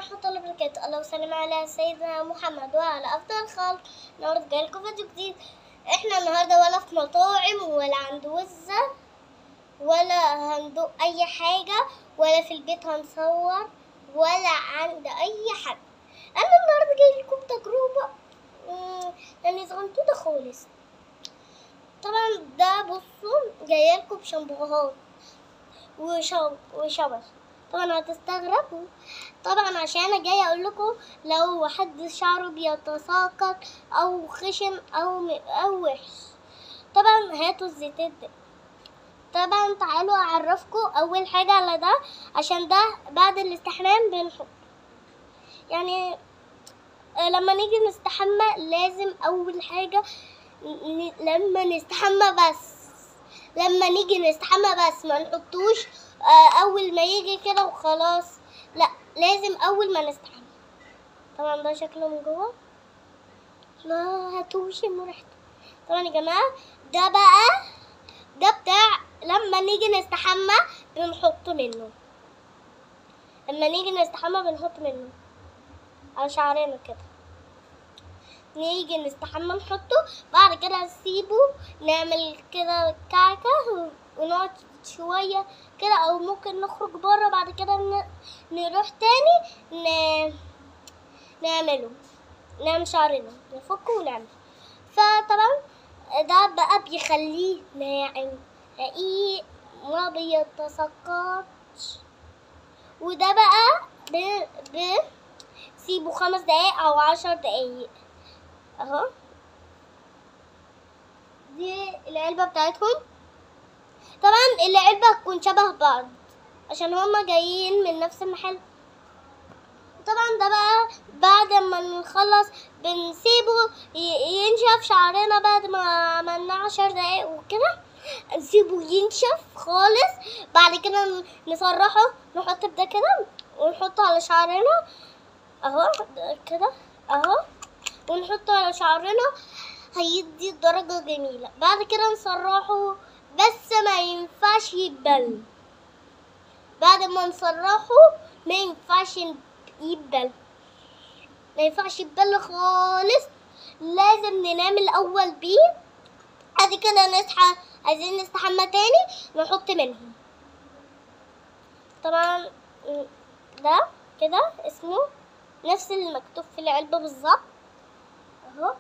ورحمة الله وبركاته. اللهم صل على سيدنا محمد وعلى أفضل الخلق. النهارده جاي لكم فيديو جديد. احنا النهارده ولا في مطاعم ولا عند وزة ولا هندوق أي حاجة ولا في البيت هنصور ولا عند أي حد. أنا النهارده جاي لكم تجربة يعني صغنطوطة خالص. طبعا ده بصوا جاية لكم بشامبوهات وشبش. طبعا هتستغربوا طبعا عشان انا جاية اقول لكم لو حد شعره بيتساقط او خشن او وحش طبعا هاتوا الزيتات ده. طبعا تعالوا اعرفكم اول حاجة على ده، عشان ده بعد الاستحمام بنحط، يعني لما نيجي نستحمى لازم اول حاجة لما نستحمى بس، لما نيجي نستحمى بس ما نحطوش اول ما يجي كده وخلاص، لا لازم اول ما نستحمى. طبعا ده شكله من جوه، لا هتوشي من ريحته. طبعا يا جماعة ده بقى ده بتاع لما نيجي نستحمى بنحط منه، لما نيجي نستحمى بنحط منه على شعرنا كده، نيجي نستحمى نحطه، بعد كده نسيبه نعمل كده كعكة ونقعد شوية كده، او ممكن نخرج بره بعد كده نروح تاني نعمله، نعمل شعرنا نفكه ونعمل. فطبعا ده بقى بيخليه ناعم رقيق ما بيتساقطش. وده بقى بسيبه 5 دقايق او 10 دقايق اهو. دي العلبة بتاعتهم. طبعا العلبة هتكون شبه بعض عشان هما جايين من نفس المحل. طبعا ده بقى بعد ما نخلص بنسيبه ينشف شعرنا بعد ما عملنا 10 دقايق وكده، نسيبه ينشف خالص، بعد كده نسرحه، نحط بده كده ونحطه على شعرنا اهو كده اهو، ونحطه على شعرنا هيدي درجة جميلة. بعد كده نسرحه، بس ما ينفعش يتبل. بعد ما نسرحه ما ينفعش يتبل، ما ينفعش يتبل خالص، لازم ننام الاول بيه. بعد كده نصحى عايزين نستحمى تاني نحط منهم. طبعا ده كده اسمه نفس اللي مكتوب في العلبة بالظبط اهو.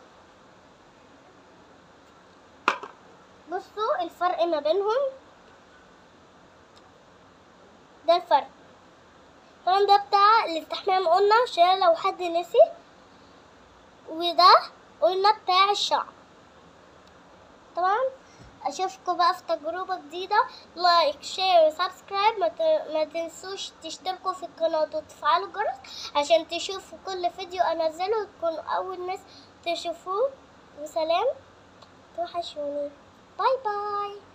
بصوا الفرق ما بينهم، ده الفرق. طبعا ده بتاع الاستحمام قلنا عشان لو حد نسي، وده قلنا بتاع الشعر. طبعا اشوفكم بقى في تجربة جديدة. like share و subscribe، ما تنسوش تشتركوا في القناة وتفعلوا الجرس عشان تشوفوا كل فيديو انزله وتكونوا اول ناس تشوفوه. وسلام، توحشوني، bye bye.